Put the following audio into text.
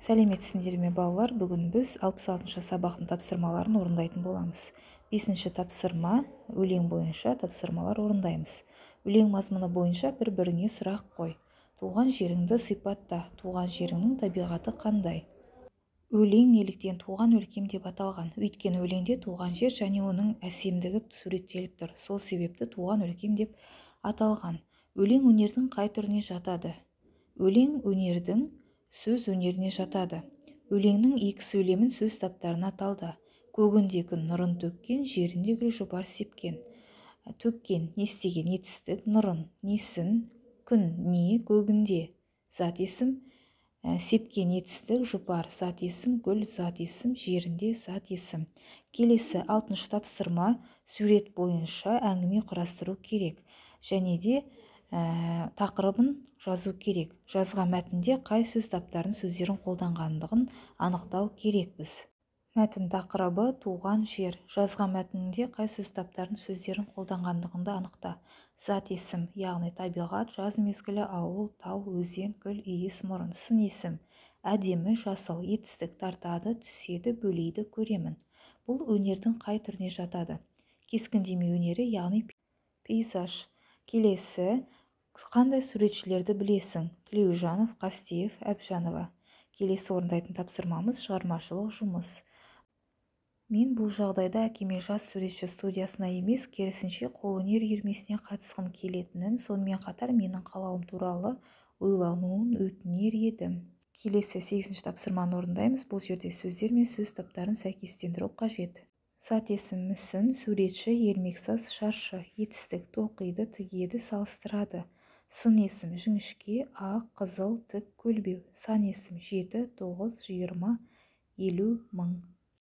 Сәлеметсіңдер ме, балалар? Бүгін біз 66-шы сабақтың тапсырмаларын орындайтын боламыз. 5-ші тапсырма: өлең бойынша тапсырмалар орындаймыз. Өлең мазмұны бойынша бір-біріңе сұрақ қой. Туған жеріңді сипатта. Туған жеріңнің табиғаты қандай? Өлең неліктен «Туған өлкем» деп аталған? Өйткені өлеңде туған жер және оның әсемдігі суреттеліп тұр. Сол себепті «Туған өлкем» деп аталған. Өлең өнердің қай түріне жатады? Өлең өнердің сөз өнеріне жатады. Өлеңнің екі сөйлемін сөз таптарына талда. Көгінде күн нұрын төккен, жерінде гүл жұпар сепкен. Төккен – не істеген, етістік, нұрын – несін, күн – не, көгінде – зат есім, сепкен – етістік, жұпар – зат есім, гүл – зат есім, жерінде – зат есім. Келесі, алтыншы тапсырма: сурет бойынша әңгіме құрастыру керек және де тақырыбын жазу керек. Жазған мәтінде қай сөз таптарын, сөздерін қолданғандығын анықтау керекпіз. Мәтін тақырыбы: туған жер. Жазған мәтінінде қай сөз таптарын, сөздерін қолданғандығыңды анықта. Зат есім, яғни табиғат, жаз мезгілі, ауыл, тау, өзен, гүл, иіс, мұрын. Сын есім: әдемі, жасыл, етістік, тартады, түседі, бөлейді, көремін. Бұл өнердің қай түріне жатады? Кескіндеме өнері, яғни пейзаж. Келесі, қандай суретшілерді білесің? Тілеужанов, Қастеев, Әбжанова. Келесі орындайтын тапсырмамыз – шығармашылық жұмыс. Мен бұл жағдайда әкеме жас суретші студиясына емес, керісінше, қолөнер үйірмесіне қатысқым келетінін, сонымен қатар менің қалауым туралы ойлануын өтінер едім. Келесі, сегізінші тапсырманы орындаймыз. Бұл жерде сөздер мен сөз таптарын сәйкестендіру қажет. Зат есім: мүсін, суретші, ермексаз, шаршы. Етістік: тоқиды, тігеді, салыстырады. Сын есім: жіңішке, ақ, қызыл, тік, көлбеу. Сан есім: жеті, тоғыз, 20, 50, 1000.